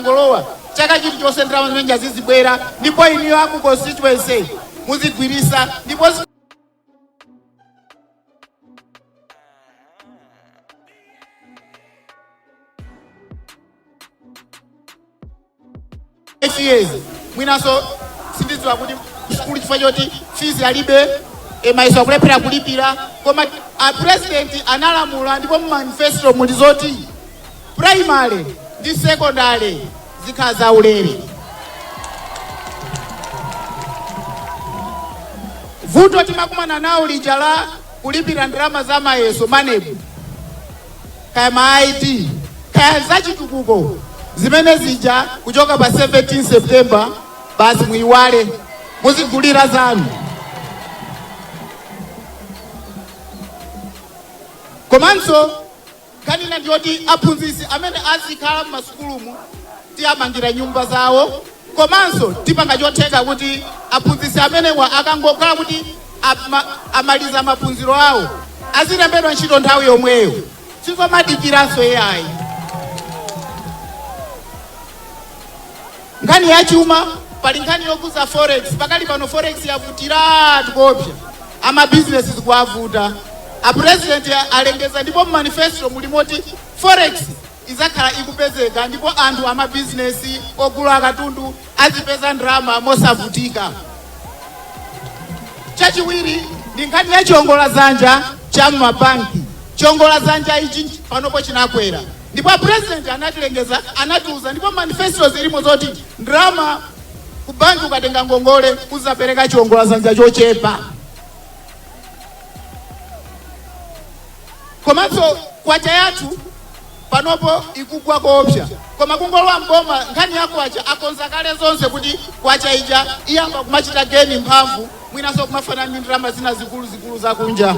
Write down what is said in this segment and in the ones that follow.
Ngolowa chaka chilichonse ndalama zimene zizibwera, ndipo inuyo aku constituency muzigwirisa ndipo 5 years mwinanso sindidziwa kuti sukulu chifukwa choti fees alibe, mayeso akulephera kulipira. Koma a President analamula ndipo mu manifesto muli zoti primary ndi secondary zikhala zaulere. Vuto timakumana nawo lija la kulipira ndalama za mayeso, MANEB, kaya ma ID, kaya zachitukuko zimene zija, kuchoka pa 17 September basi muyiwale, muzigulira zanu. Komanso nkhani ina ndiyoti aphunzitsi amene azikhala m'masukulumu tiyamangira nyumba zawo, komanso tipanga chotheka kuti aphunzitsi amenewa akangokhala kuti amaliza maphunziro awo azilembedwa ntchito nthawi yomweyo, sizomadikiranso iyayi. Nkhani yachuma, pali nkhani yokuza forex. Pakali pano forex yavutiratu kopsa, amabizinesi zikuwavuta. A President alengeza ndipo mu manifesto muli moti forex izakhala ikupezeka ndipo anthu amabizinesi ogula katundu azipeza ndalama mosavutika. Chachiwiri ndi nkhani ya chiongolazanja cha mmabanki. Chiongolazanja ichi panopo chinakwera, ndipo a President anatilengeza, anatiuza ndipo manifesto zilimo zoti ndalama ku banki ukatenga ngongole uzapereka chiongolazanja chochepa. Komanso kwacha yathu panopo ikugwa koopsa, koma kungolowa mboma nkhani ya kwacha akonza kale zonse kuti kwacha ija iyamba kumachita gain mphamvu, mwinanso kumafanana ndi ndalama zina zikuluzikulu zakunja.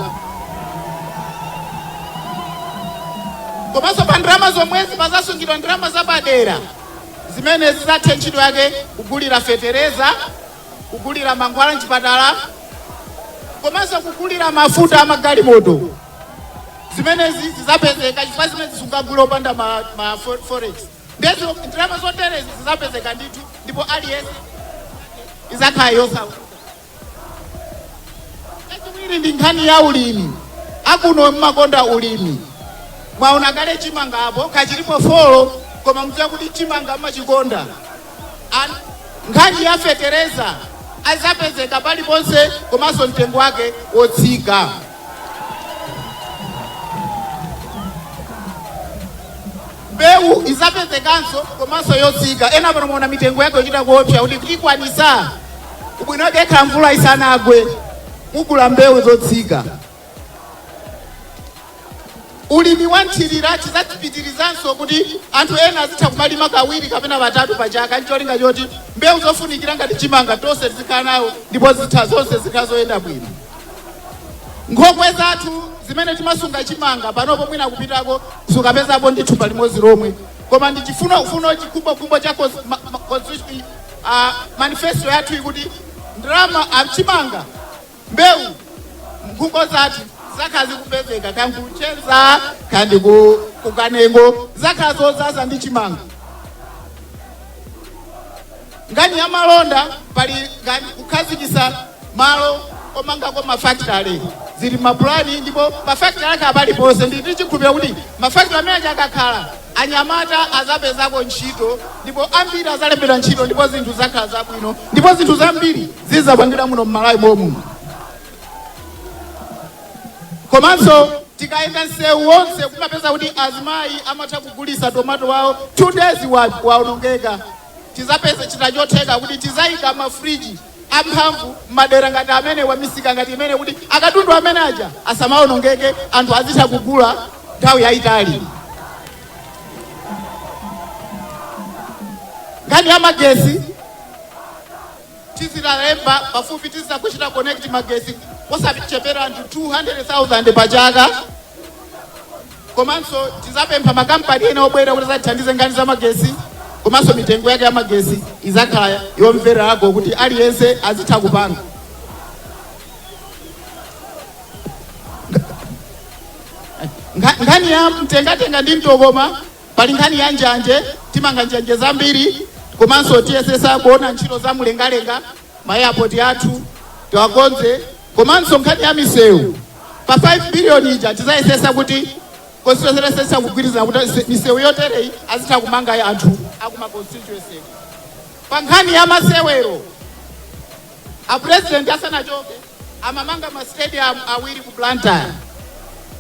Komanso pa ndalama zomwezi pazasungidwa ndalama zapadera zimene zidzathe ntchito yake kugulira fetereza, kugulira mankhwala mchipatala, komanso kugulira mafuta amagalimoto. Zimenezi zidzapezeka chifukwa zimene zisungagule opanda ma forex. Ndezo ndalama zoterezi zidzapezeka ndithu ndipo aliyense izakhala yosavuta. Chachiwiri ndi nkhani ya ulimi. Akuno mmakonda ulimi, mwaona kale chimanga apo kachilipo 4, koma mudziwa kuti chimanga mmachikonda. Nkhani ya fetereza azapezeka paliponse komanso mtengo wake wotsika. Mbewu izapezekanso komanso yotsika. Ena pano muona mitengo yake yochita kuopsa kuti ikwanisa. Ubwino wake ikhala mvula isanagwe, mugula mbewu zotsika. Ulimi wa nthirira tidzapitirizanso kuti anthu ena azitha kumalima kawiri kapena patatu pa chaka, ncholinga choti mbewu zofunikira ngati chimanga tonse tizikhala nawo ndipo zitha zonse zikhala zoyenda bwino. Nkhokwe zathu zimene timasunga chimanga panopo mwina kupitako sukapezapo ndi thumba limodzi lomwe, koma ndi chifunofuno, chikhumbokhumbo cha manifesto yathu ikuti ndalama chimanga, mbewu, nkhokwe zathu zakhala zikupezeka kandi kuchenza kandi kukanengo zakhala zozaza ndi chimanga. Nkhani ya malonda, pali nkhani kukhazikisa malo omangako mafactory, zili mapulani ndipo mafactory akhala paliponse. Ndi tichikhulupirira kuti mafactory amene aja akakhala, anyamata azapezako ntchito ndipo ambiri azalembedwa ntchito ndipo zinthu zakhala zabwino ndipo zinthu zambiri zizapangidwa muno m'Malawi momuno. Komanso tikayenda msewu wonse kumapeza kuti azimayi amatha kugulisa tomato wawo, 2 days waonongeka. Tizapeza chita chotheka kuti tizayika mafriji amphamvu madera ngati amene wamisika ngati imene kuti akatundu amene aja asamaonongeke, anthu azitha kugula nthawi yayitali. Nkhani ya magesi, tizilalemba pafupi tizizakuchita connect magesi osachepera anthu 200,000 pa chaka. Komanso tizapempha makampani ena obwera kuti azatithandize nkhani za magesi, komanso mitengo yake ya magesi izakhala yomvererako kuti aliyense azitha kupanga. Nkhani ya mtengatenga ndi mtokoma. Pali nkhani ya njanje, timanga njanje zambiri, komanso tiyesesa kuona ntchito za mlengalenga, ma airport athu tiwakonze, komanso nkhani ya misewu. Pa 5 billion ija tizayesesa kuti constituency kugwirizana kuti misewu yotereyi azitha kumanga anthu akuma constituency. Pa nkhani ya masewero, a president asanachoke amamanga ma stadium awiri ku Blantyre,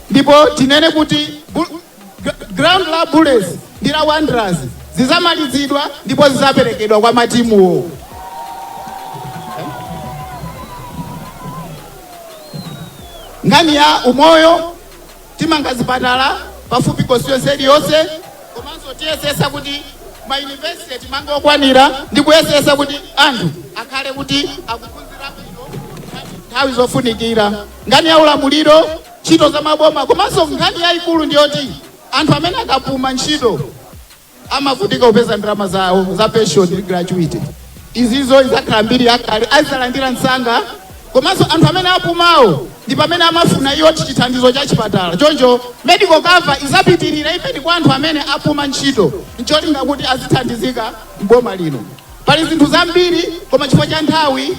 ndipo tinene kuti ground la Bullets ndi la Wanderers zizamalizidwa ndipo zizaperekedwa kwa matimuwo. Nkhani ya umoyo, timanga zipatala pafupi constituency iliyonse, komanso tiyesesa kuti ma university timange okwanira ndi kuyesesa kuti anthu akhale kuti akuphunzira bwino nthawi zofunikira. Nkhani ya ulamuliro, ntchito za maboma, komanso nkhani yayikulu ndiyoti anthu amene akapuma ntchito amavutika kupeza ndalama zawo za pension ndi gratuity. Izizo izakhala mbiri yakale, azizalandira msanga. Komanso anthu amene apumawo ndi pamene amafuna iwo chithandizo cha chipatala, choncho medical cover izapitirira even kwa anthu amene apuma ntchito, ncholinga kuti azithandizika mboma lino. Pali zinthu zambiri, koma chifukwa cha nthawi,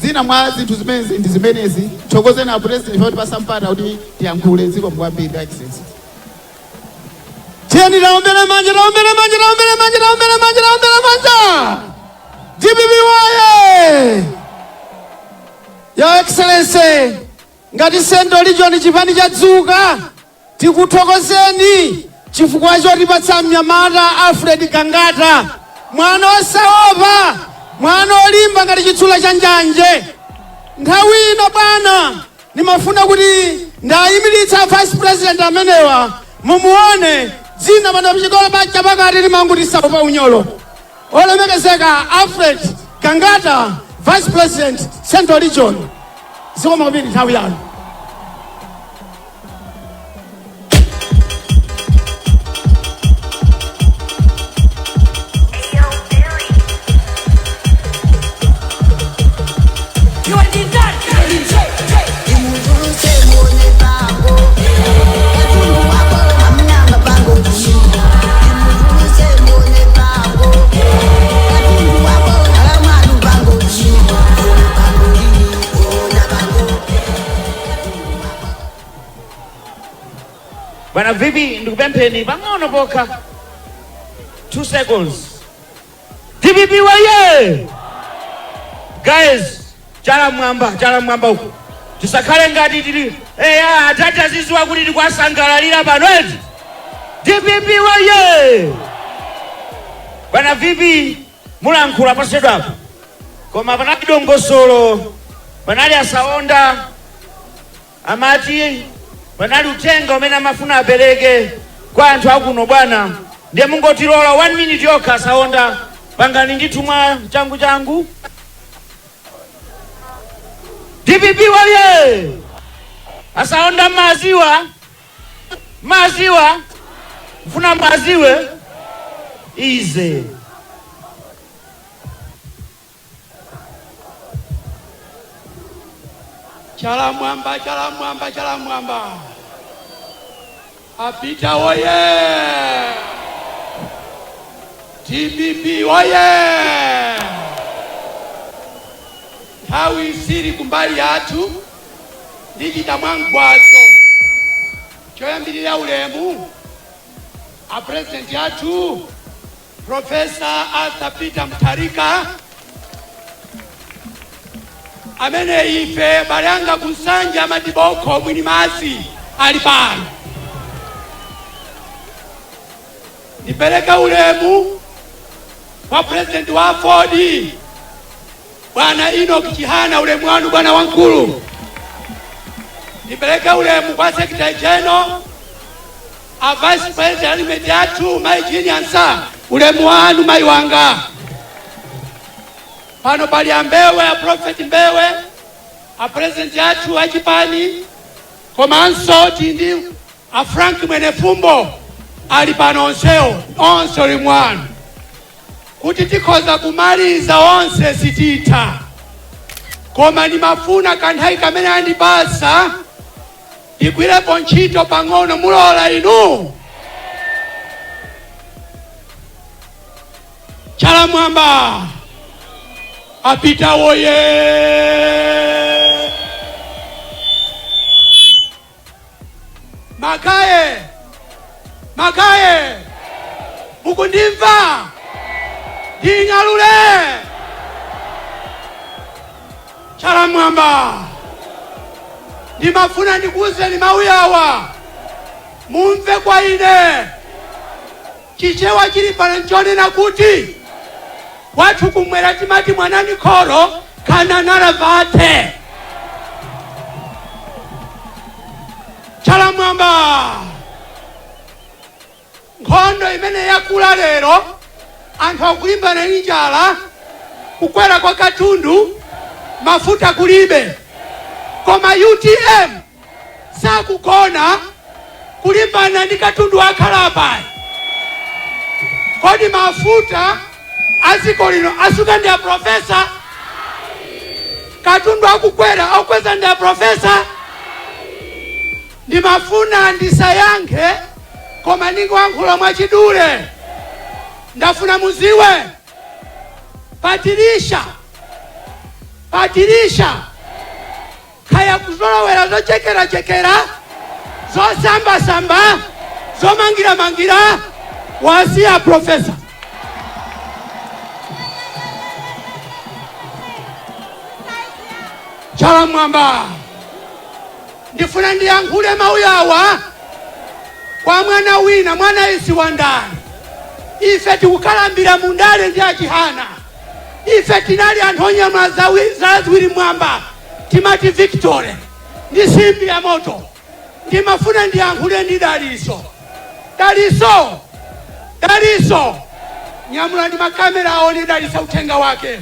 zina mwa zinthu zimenezi ndi zimenezi. Thokozeni a president poti pasampata kuti tiyankhule. Zikomo kwambiri, Excellency. Tiyeni taombere manja, taombere manja, taombere manja, taombere manja, taombere manja! DPP woye! Your Excellency, ngati Central Region chipani chadzuka, tikuthokozeni chifukwa chotipatsa mnyamata Alfred Gangata, mwana osaopa, mwana olimba ngati chitsulo cha njanje. Nthawi ino, bwana, nimafuna kuti ndayimiritsa vice president amenewa, mumuone dzina pano pachikolo chapakati limanguti pa unyolo. Olemekezeka Alfred Gangata, vice president, Central Region, zikomo kwambiri, nthawi yanu. Imutuluse muone pango katundu wako amnanga pango. Imutuluse muone pango katundu wako alamwanu pango. Ona pango lini, ona pango. Bwana VP, ndikupempheni pang'ono pokha, 2 seconds. DPP waye! Guys, chala mwamba, chala mwamba uku, tisakhale ngati tili eya atati aziziwa kuti tikuwasangalalira pano eti. DPP waye! Bwana VP, mulankhula posedwapo, koma panali dongosolo, panali asaonda amati panali uthenga umene amafuna apereke kwa anthu akuno. Bwana, ndiye mungotilola 1 minute yokha. Asaonda, pangani ndithu mwa changu changu. DPP waye! Asaonda, maziwa maziwa mfuna maziwe ize. Chala mwamba, chala mwamba, chala mwamba! Apita woye! DPP woye! Nthawi sili kumbali yathu, ndichita mwangwazo. Choyambirira, ulemu a president athu, Professor Arthur Peter Mutharika, amene ife balanga kunsanja amatibokho mwini madzi ali pano. Ndipereke ulemu kwa president wa AFORD, Bwana Enoch Chihana, ulemu wanu, bwana wankulu. Ndipereke ulemu kwa secretary general, a vice president alimeti athu, Mayi Jane Ansah, ulemu wanu, mayi wanga. Pano pali ambewe, a Prophet Mbewe, a president athu achipani, komanso tindi a Frank Mwenefumbo ali pano. Onsewo onse, ulemu wanu. Kuti tikhoza kumaliza onse, sititha, koma ndimafuna kanthawi kamene andipasa ndigwirepo ntchito pang'ono. Mulola inu? Chala mwamba apita woye. Makaye, makaye, mukundimva? Nding'alule chala mwamba. Ndimafuna ndikuwuzeni mawu awa mumve kwa ine. Chichewa chili pano nchonena kuti kwathu kumwera timati mwanani kholo kana nalavate. Chala mwamba, nkhondo imene yakula lero, anthu akulimbana ndi njala, kukwera kwa katundu, mafuta kulibe, koma UTM sakugona kulimbana ndi katundu akhalapa. Kodi mafuta aziko lino asuka ndi a profesa? Katundu akukwera akukweza ndi a profesa? Ndimafuna ndisayankhe, koma ndingoyankhula mwachidule. Ndafuna muziwe Patirisha, Patirisha khaya kuzolowera zochekerachekera, zosambasamba, zomangiramangira, wasiya profesa. Chala mwamba, ndifuna ndiyankhule mawu awa kwa mwana wina, mwana isi wa ndani. Ife tikukalambira mundale ndi achihana. Ife tinali anthu onyamula zala ziwiri mwamba, timati victory ndi simbi ya moto. Ndimafuna ndiyankhule ndi Daliso. Daliso, Daliso, nyamula ndi makamera aone Daliso uthenga wake.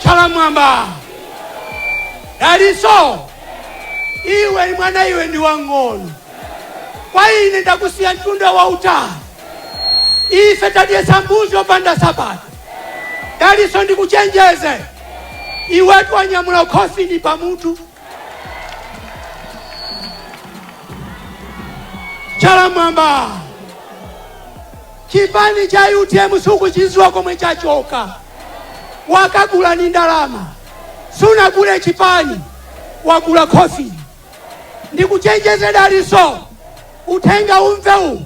Chala mwamba, Daliso, iwe mwana, iwe ndi wang'ono kwa ine, ndakusiya mtunda wautali. Ife tadyesa mbuzi opanda sapato. Daliso, ndikuchenjeze, iwetu wanyamula khofini pamutu. Chala mwamba, chipani cha UTM sukuchiziwa komwe chachoka, wakagula ni ndalama, sunagule chipani, wagula khofini. Ndikuchenjeze Daliso, uthenga umve uwu.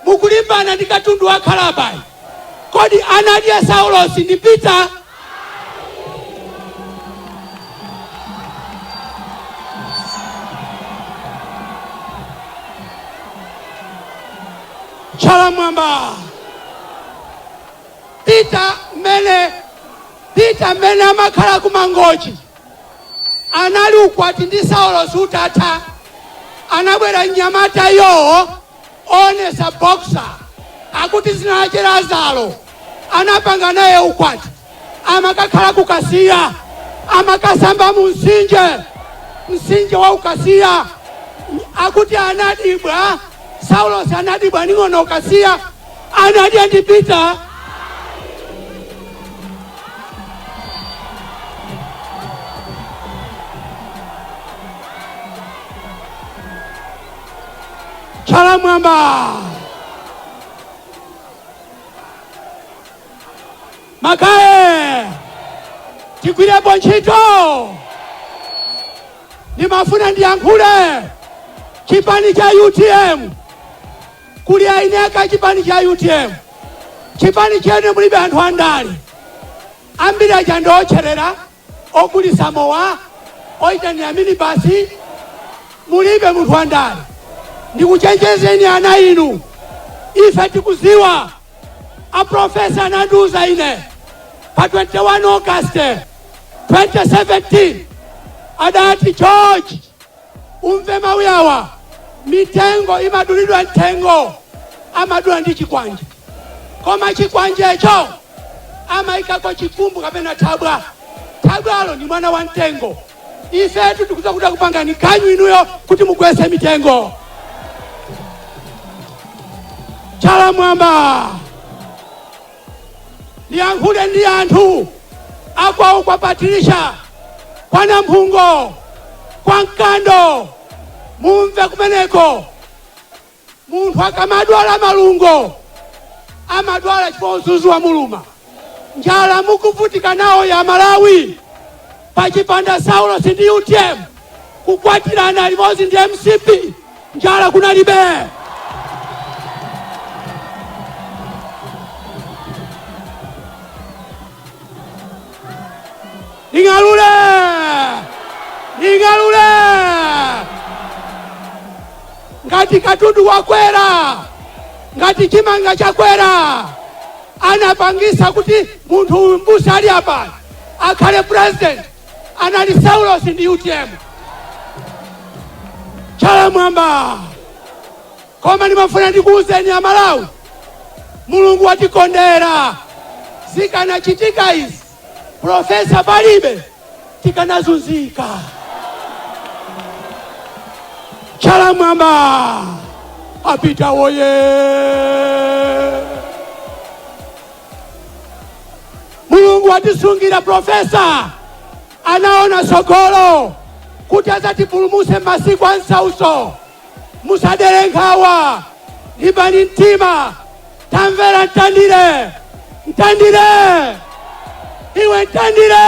Mukulimbana ndi katundu wakhalapayi, kodi anadya Saulosi ndi Peter? Chala mwamba, Peter mmene, Peter mmene amakhala kumangochi, anali ukwati ndi Saulosi utatha, anabwera mnyamata yowo onesa boxer akuti zina Lazaro, anapanga naye ukwati, amakakhala kukasiya, amakasamba mu msinje, msinje wa ukasiya. Akuti anadibwa Saulosi, anadibwa ning'ono ukasiya, anadya ndi Peter? Chala mwamba, makaye, tigwirepo ntchito. Ndimafuna ndiyankhule chipani cha UTM. Kuli aineka chipani cha UTM, chipani chene mulibe anthu andale ambiri aja ndiotcherera, ogulisa mowa, oyitanira minibasi, mulibe munthu wandale. Ndikuchenjezeni ana inu, ife tikuziwa. Aprofesa anandiuza ine pa 21 August 2017, adati, "George, umve mawu awa, mitengo imadulidwa, mtengo amadula ndi chikwanje, koma chikwanjecho amayikako chikumbu kapena thabwa, thabwalo ni mwana wa mtengo. Ifetu tikuza kuda kupangani kanyu inuyo kuti mugwese mitengo." Chala mwamba, ndiyankhule ndi anthu akwawo kwa Patricia, kwa Namphungo, kwa Mkando. Mumve kumeneko, munthu akamadwala malungo amadwala chifukwa udzudzu wamuluma. Njala mukuvutika nawo ya Malawi, pachipanda Saulos ndi UTM kukwatirana limodzi ndi MCP, njala kunalibe. Ning'alule, ning'alule, ngati katundu wakwera, ngati chimanga chakwera, anapangisa kuti munthu uyu mbusa ali apa akhale president anali Saulos ndi UTM. Chala mwamba. Koma ndimafuna ndikuwuzeni Amalawi, Mulungu watikondera. Zikanachitika izi profesa palibe, tikanazunzika. Chala mwamba, apita woye. Mulungu watisungira profesa, anaona sogolo kuti azatipulumuse masiku a nsauso. Musadere nkhawa, limbani mtima. Tamvera Mtandire, Mtandire, iwe Mtandire,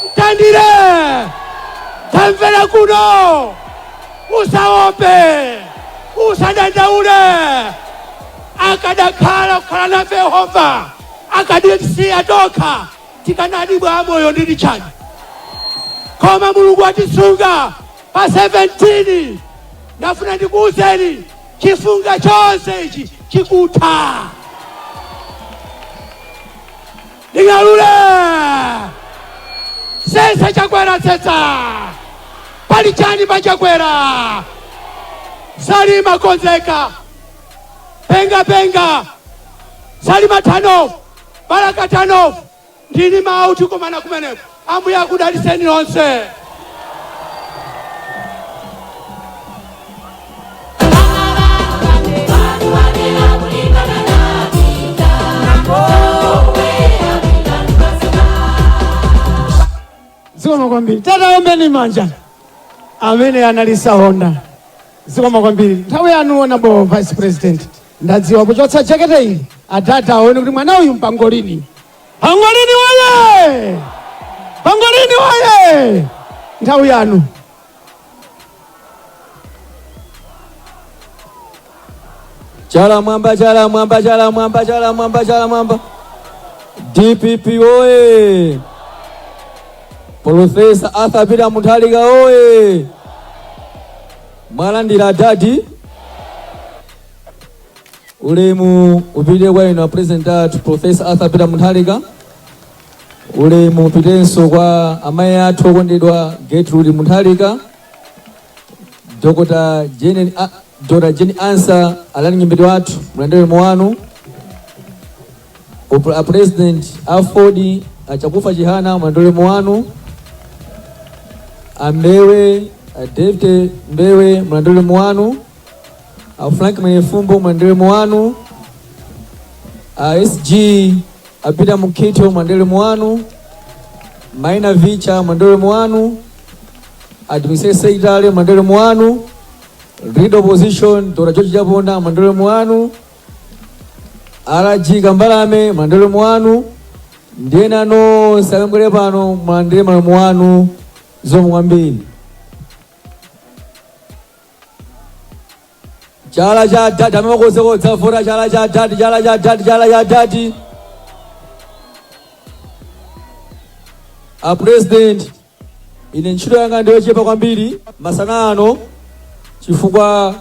Mtandire, tamvera kuno, usaope, usadandaule. Akadakhala kukhala nafe Yehova, akadisiya tokha, tikanadibwa amoyo ndili chani? Koma Mulungu atisunga. Pa 17 ndafuna ndikuwuzeni, chifunga chonse ichi chikutha. Nding'alule, sesa Chakwera, sesa pali chani pa Chakwera. Salima konzeka, penga penga, Salima tanofu, Balaka tanofu. Ndini mawu, tikomana kumeneko. Ambuye akudaliseni nonse. Zikomo kwambiri. Tataombeni manja amene analisaonda. Zikomo kwambiri. Nthawi yanu, honorable vice president. Ndadziwa kuchotsa jakete ili, adada aone kuti mwana uyu mpangolini. Pangolini waye, pangolini waye. Nthawi yanu. Chala mwamba, chala mwamba, chala mwamba, chala mwamba, chala mwamba. DPP oye! Profesa Arthur Peter Mutharika oye! Mwalandira dadi. Ulemu upite kwa inu president athu Profesa Arthur Peter Mutharika. Ulemu upitenso kwa amayi athu okondedwa Gertrude Mutharika, Dr. Jane, Dr. Jane Ansah alani nyimbidwe wathu, mlandire ulemu wanu. A president AFORD achakufa Chihana, mlandire ulemu wanu. Ambewe, a David Mbewe, mlandire ulemu wanu. A Frank Mwenefumbo, mlandire ulemu wanu. A SG a Peter Mukhito, mlandire ulemu wanu. Maina Vicha, mlandire ulemu wanu. Administrative Secretary, mlandire ulemu wanu. Leader Opposition Dr. George Chaponda, mlandire ulemu wanu. RG Kambalame, mlandire ulemu wanu. Ndiye nonse amene pano, mlandire malemu wanu. Zikomo kwambiri. Chala cha dadi, amakozekodza fura. Chala cha dadi, chala cha dadi, chala cha dadi. A president, ine ntchito yanga ndiyochepa kwambiri masana ano, chifukwa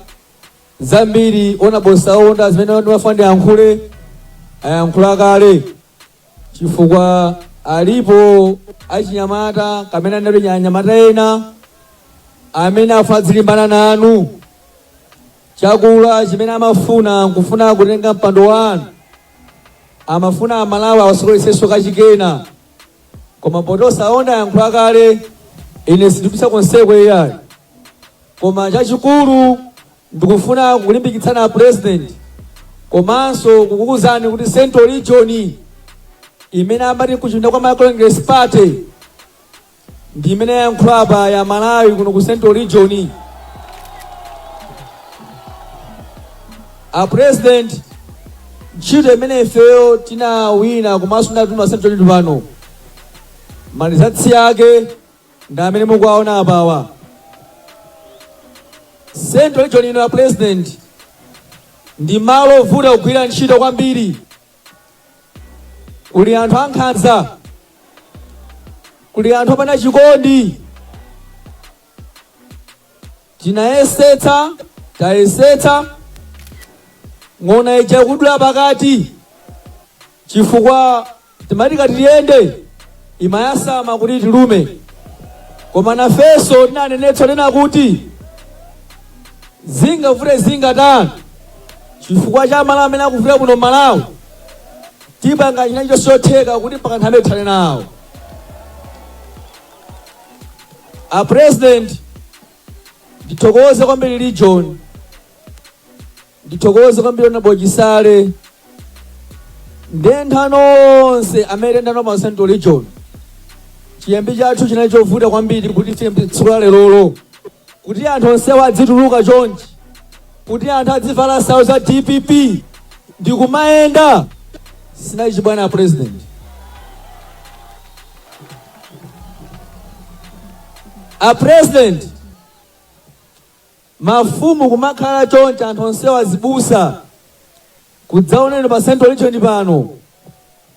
zambiri honorable Saonda zimene ndimafuna ndiyankhule ayankhula kale, chifukwa alipo achinyamata kamene anali anyamata ena amene afuna zilimbana nanu. Chakula chimene amafuna nkufuna kutenga mpando wanu, amafuna Amalawi awasokolesenso kachikena. Koma poti osaonda yankhula kale, ine sindipisa konseko iyayi. Koma chachikulu ndikufuna kulimbikitsana, president, komanso kukukuuzani kuti Central Region imene amati kuchipinda kwa Malawi Congress Party ndi imene yankhulapa ya Malawi kuno ku Central Region. A president, ntchito imene ifeyo tinawina komanso tinatuma Central Region pano, ma results ake ndi amene mukuwaona apawa. Central Region ino ya president ndi malo ovuta kugwira ntchito kwambiri. Kuli anthu ankhanza, kuli anthu opanda chikondi. Tinayesetsa, tayesetsa, ng'ona ija kudula pakati, chifukwa timati kati tiyende imayasama kuti tilume. Koma nafenso tinanenetsa nena kuti zingavute zingatani, chifukwa cha malo amene akuvuta kuno Malawi, tipanga china chonse chotheka kuti pakanthawi tithane nawo. A president, ndithokoze kwambiri region, ndithokoze kwambiri Honorable Chisale ndi anthu onse amene ndano pa Central Region. Chiyambi chathu chinali chovuta kwambiri kuti tifike tsiku la lerolo, kuti anthu onsewo adzituluka chonchi, kuti anthu adzivala nsalu za DPP ndi kumayenda, sinali chibwana, president. A president, mafumu kumakhala chonchi, anthu onsewo azibusa kudzaoneni pa Central Region pano,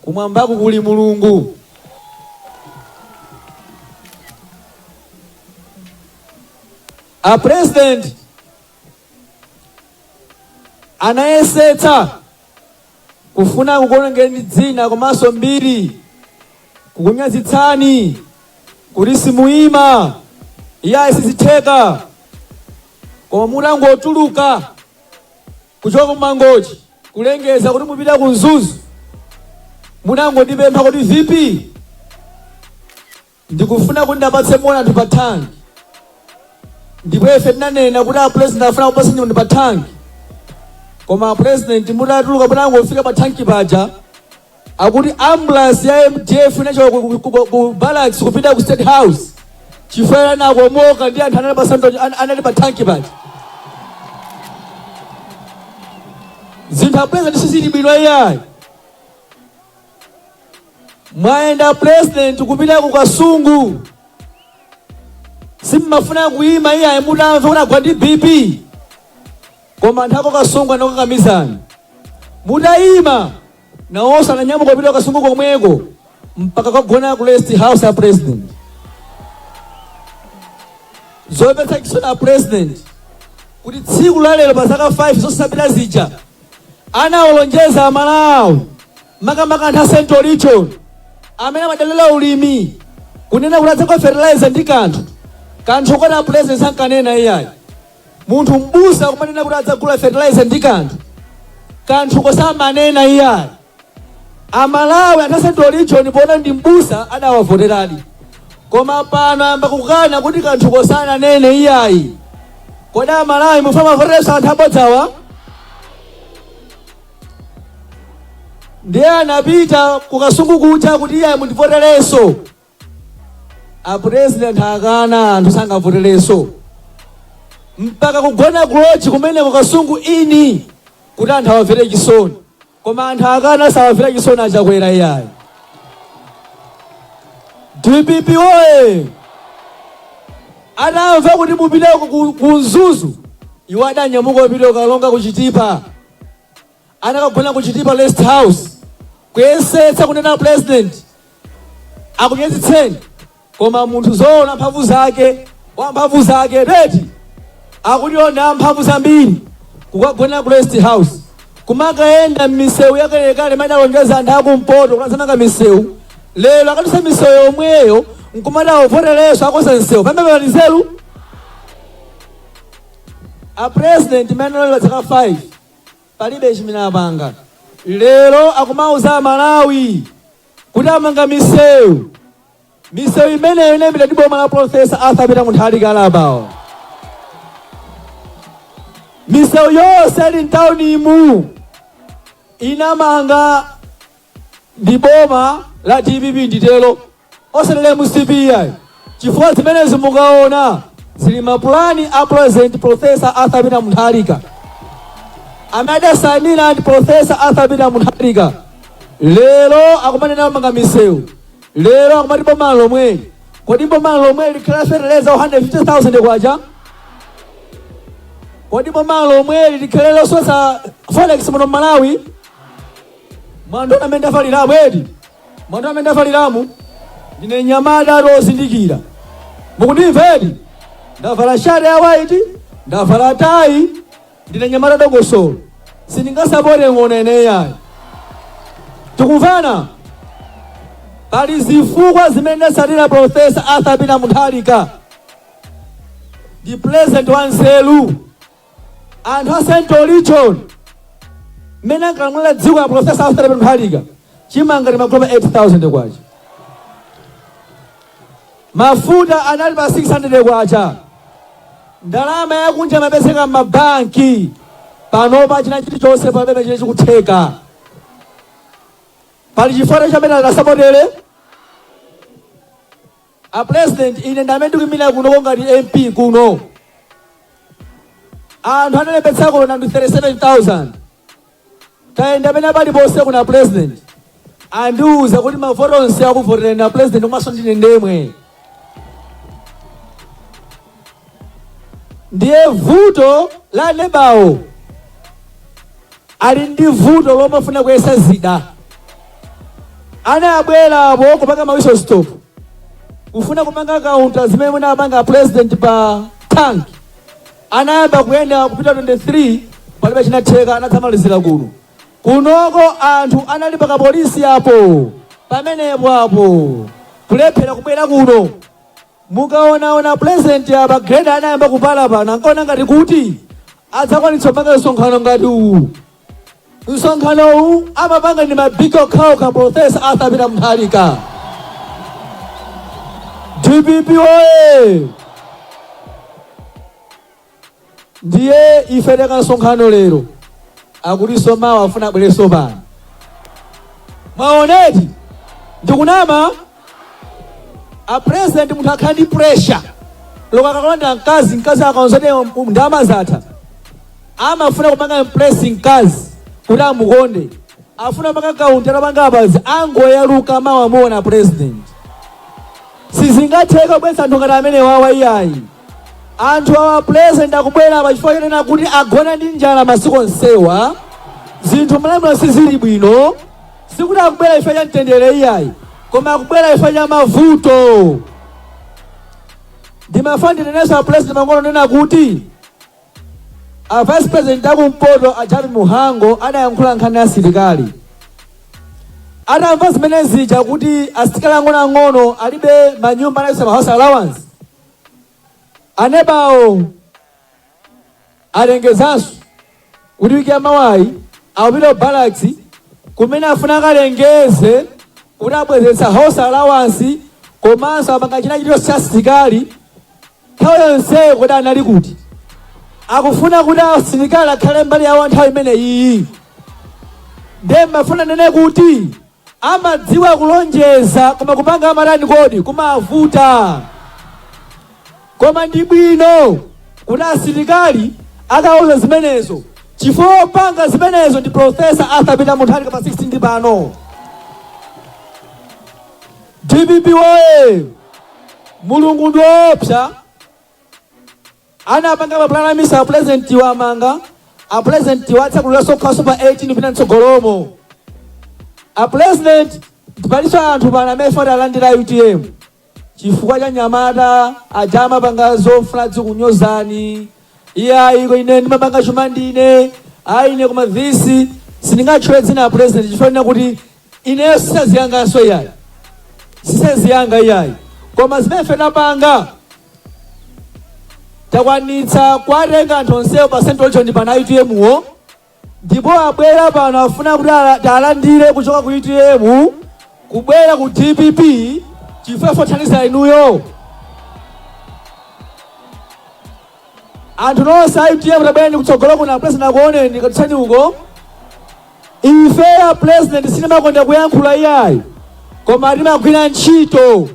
kumwambaku kuli Mulungu. A president anayesetsa kufuna kukuonongeni dzina komanso mbiri, kukunyazitsani kuti simuyima, iyayi, sizitheka. Koma mutangotuluka kuchoka kumangochi kulengeza kuti mupita ku Mzuzu, munangondipempha kuti, "VP, ndikufuna kuti ndapatse moni anthu pa thanki." Ndipo ife tinanena kuti a president afuna kupatsa moni pa thanki. Koma a president, mutatuluka, munangofika pa thanki paja, akuti ambulance ya MDF inachoka ku barracks kupita ku State House, chifukwa anakomoka ndi anthu anali pa anali pa thanki paja. Zinthu, a president, sizili bwino iyayi. Mwayenda, president, kupita ku Kasungu, simmafuna kuyima iyayi mutamva kuti agwa ndi BP, koma anthu ako Kasungu anakukakamizani. Mutayima, nawonso ananyamuka kupita Kasungu komweko mpaka kagona ku rest house ya president. Zomvetsa chisoni, a president, kuti tsiku la lero, pa zaka 5 zosapita zija anawalonjeza Amalawi, makamaka anthu a Central Region amene amadalira ulimi, kunena kuti adzagula fertilizer ndi kanthu kanthu koti a president sankanena iyayi. Munthu mbusa kumanena kuti adzagula fertilizer ndi kanthu kanthu kosamanena iyayi. Amalawi, anthu a Central Region, poona ndi mbusa adawavoteradi. Koma pano ayamba kukana kuti kanthu kosananene iyayi. Kodi Amalawi mufuna mavoterenso anthu abodzawa? Ndiye anapita kukasungu kuja kuti iyayi, mundivoterenso. A president akana, anthu sangavoterenso, mpaka kugona ku lodge kumeneko Kasungu ini kuti anthu awamvere chisoni. Koma anthu akana, sawamvera chisoni Achakwera iyayi. DPP oye! Atamva kuti mupiteko ku Mzuzu, iwo adanyamuka kupita kukalonga kuchitipa, anakagona kuchitipa rest house, kuyesetsa kunena president akunyazitseni. Koma munthu zoona mphamvu zake, wa mphamvu zake reti akutiona mphamvu zambiri, kukagona ku rest house, kumakayenda m'misewu yakalekale imene alonjeza anthu akumpoto kuti azamanga misewu. Lero akatusa misewu yomweyo nkumati avoterenso akonza msewu pamene pali nzeru. A president, imene alonjeza zaka 5, palibe chimene apanga. Lero akumauza Amalawi kuti amanga misewu. Misewu imeneyo inayambira ndi boma la Professor Arthur Peter Mutharika. Alabawo misewu yonse ili mtawuni imu inamanga ndi boma la DPP, nditero, osalele MCP ayi, chifukwa zimenezi mukaona zili mapulani a President Professor Arthur Peter Mutharika. Amene adasainira ndi Profesa Arthur Peter Mutharika. Lero akumanena manga misewu, lero akumati boma lomweli. Kodi boma lomweli likhala feteleza 150,000 kwacha? Kodi boma lomweli likhale lososa forex muno Malawi? Mwandiona amene ndafaliramu eti? Mwandiona amene ndafaliramu? Ndine nyamata lozindikira, mukundimva eti? Ndavala shati ya white, ndavala tayi, ndine nyamata dongosolo, sindingasapote ng'ona ineyayi. Tikumvana? Pali zifukwa zimene ndasatira Profesa Arthur Peter Mutharika, ndi president wa nzeru. Anthu a Central Region, mmene ankalamulira dziko ya Profesa Arthur Peter Mutharika, chimanga timagula pa 8000 kwacha, mafuta anali pa 600 kwacha, ndalama yakunja imapezeka m'mabanki. Panopa china chilichonse pamene chine chikutheka. Pali chifukwa chamene akasapotere a president. Ine ndamene ndikuyimira kuno ngati MP kuno, anthu analembetsako na 37,000. Tayenda amene paliponse kuna president andiuza kuti mavoto onse akuvoterani na president, komanso ndine ndemwe. Ndiye vuto la nebawo, ali ndi vuto lomafuna kuyesa zida. Anabwerapo kupanga ma whistle stop, kufuna kumanga kaunta zimene munapanga president pa tank. Anayamba kuyenda kupita 23, palibe chinatheka. Anathamalizira kuno. Kunoko anthu anali paka polisi apo pamenepo apo kulephera kubwera kuno. Mukaonaona president apa, grader anayamba kupala pano, ankaona ngati kuti adzakwanitsa kupanga msonkhano ngati uwu. Msonkhano uwu amapanga ndi mabig okhaokha, Profesa Arthur Peter Mutharika. DPP oye! Ndiye ife teka msonkhano lero, akutinso mawa afuna abwerenso pano. Mwaoneti? Ndikunama? A president, munthu akhala ndi pressure loko akakalonda mkazi, mkazi akaonzete ndalama zatha, amafuna kupanga impress mkazi kuti amukonde, afuna kupanga kaunti atapanga apazi, angoyaluka. Mawa muona president. Sizingatheka kubweretsa anthu ngati amene wawa, iyayi. Anthu awa, president akubwera pa chifukwa chonena kuti agona ndi njala masiku onsewa, zinthu mlamulo sizili bwino. Sikuti akubwera chifukwa cha mtendere, iyayi, koma akubwera chifukwa cha mavuto. Ndimafuna ndinenenso a president mang'ono, nena kuti a vice president akumpoto a Jappie Mhango adayankhula nkhani ya asilikali. Atamva zimene zija kuti asilikali ang'onoang'ono alibe manyumba, anayesa ma house allowance, anebawo alengezanso kuti wiki yamawayi akupita ku barracks kumene afuna akalengeze kuti abwezeretsa house allowance, komanso apanga china chilichonse cha asilikali. Nthawi yonseyo kodi anali kuti? Akufuna kuti asilikali akhale mbali yawo nthawi imene iyi. Ndiye mafuna nene kuti amadziwa kulonjeza, koma kupanga amatani kodi? Kumavuta. Koma ndi bwino kuti asilikali akauza zimenezo, chifukwa wopanga zimenezo ndi Profesa Arthur Peter Mutharika pa 16 pano. DPP woye! Mulungu ndi woopsa. Anapanga mapulani amisa a president wamanga, a president watsakulira khaso pa 18 kupita mtsogolomo. A president, palinso anthu pano amene foti alandira UTM chifukwa cha nyamata aja amapanga zofuna zikunyozani. Iye iko ine ndimapanga chuma ndine, ayi ine, koma this sindingatchule dzina la president chifukwa ndina kuti ineyo sisaziyanganso, iyayi, sisaziyanga, iyayi. Koma zimene ife tapanga, takwanitsa kuwatenga anthu onsewo pa Central Region pana UTM wo, ndipo abwera pano afuna kuti talandire kuchoka ku UTM kubwera ku DPP chifukwa fothandiza inuyo. Anthu nonse a UTM, tabwerani kutsogolo kuno, president akuoneni, katutsani uko. Ife ya president sitimakonda kuyankhula, iyayi, koma timagwira ntchito.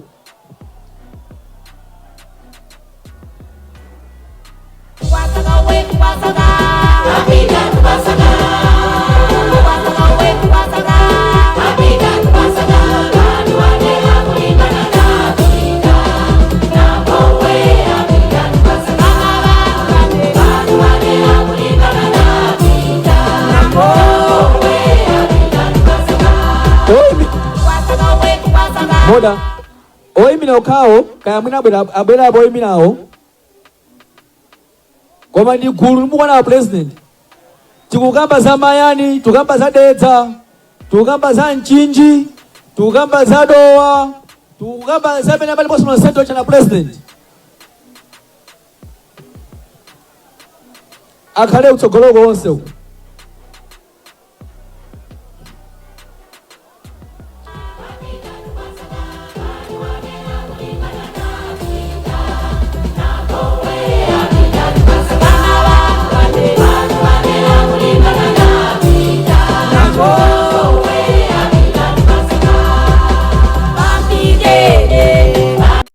Wasaka we, wasaka. Apita kubasaka. Order. Oyimira okhawo, kaya mwina abwera, abwerapo oyimirawo, koma ndi gulu limukwana president. Tikukamba za Mayani, tikukamba za Dedza, tikukamba za Mchinji, tikukamba za Dowa, tikukamba za pene paliponse nonseto chana president akhale kutsogoloko onse uku.